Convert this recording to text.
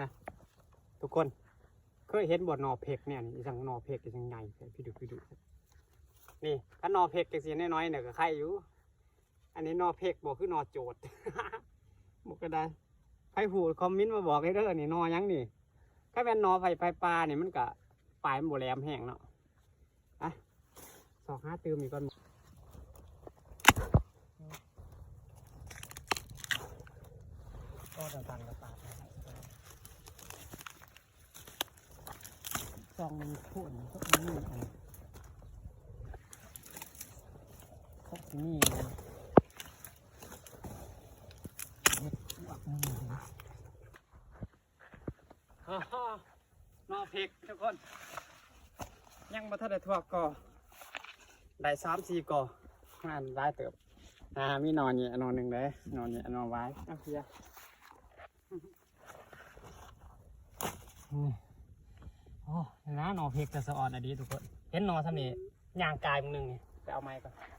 ນະ ທຸກຄົນ ເຄີຍເຫັນບໍ່ໜໍ່ເພັກແນວນີ້? ອີ່ຫຍັງໜໍ່ເພັກ ອີ່ຫຍັງໃຫຍ່ ພິດຸພິດຸ ນີ້ ຄັນໜໍ່ເພັກຈັ່ງຊີ້ນ້ອຍໆນີ້ກໍໄຄຢູ່. ອັນນີ້ໜໍ່ເພັກບໍ່ ຄືໜໍ່ໂຈດ ບໍ່ກໍໄດ້. ໃຜຮູ້ຄອມເມັນມາບອກເດີ ນີ້ໜໍ່ຫຍັງນີ້? ຄັນແມ່ນໜໍ່ໄຜ່ ໄຜ່ປ່ານີ້ ມັນກະປາຍມັນບໍ່ແຫຼມແຮງເນາະ. ອ່ະ ຊອກຫາຕື່ມອີກກ່ອນ. ກໍຕັນໆ ກໍປາດ ສອງຄົນກໍມີອັນ ກໍຊິມີອັນ ເຮັດພວກນີ້. ອໍ ໜໍ່ເພັກທຸກຄົນ ຍັງບໍ່ທັນໄດ້ທົ່ວກໍ ໄດ້ສາມສີ່ກໍ ງານຫຼາຍເຕີບ. ອ່າ ມີໜໍ່ນີ້ໜໍ່ໜຶ່ງເດ້ ໜໍ່ນີ້ໜໍ່ຫວາຍ ເອົາເພຍ. ໂອ້ ນີ້ນະ ໜໍ່ເພັກແຕ່ສະອອນອີ່ຫຼີທຸກຄົນ. ເຫັນໜໍ່ສ່ຳນີ້ ຍ່າງກາຍມື້ໜຶ່ງນີ້ ໄປເອົາໃໝ່ກ່ອນ.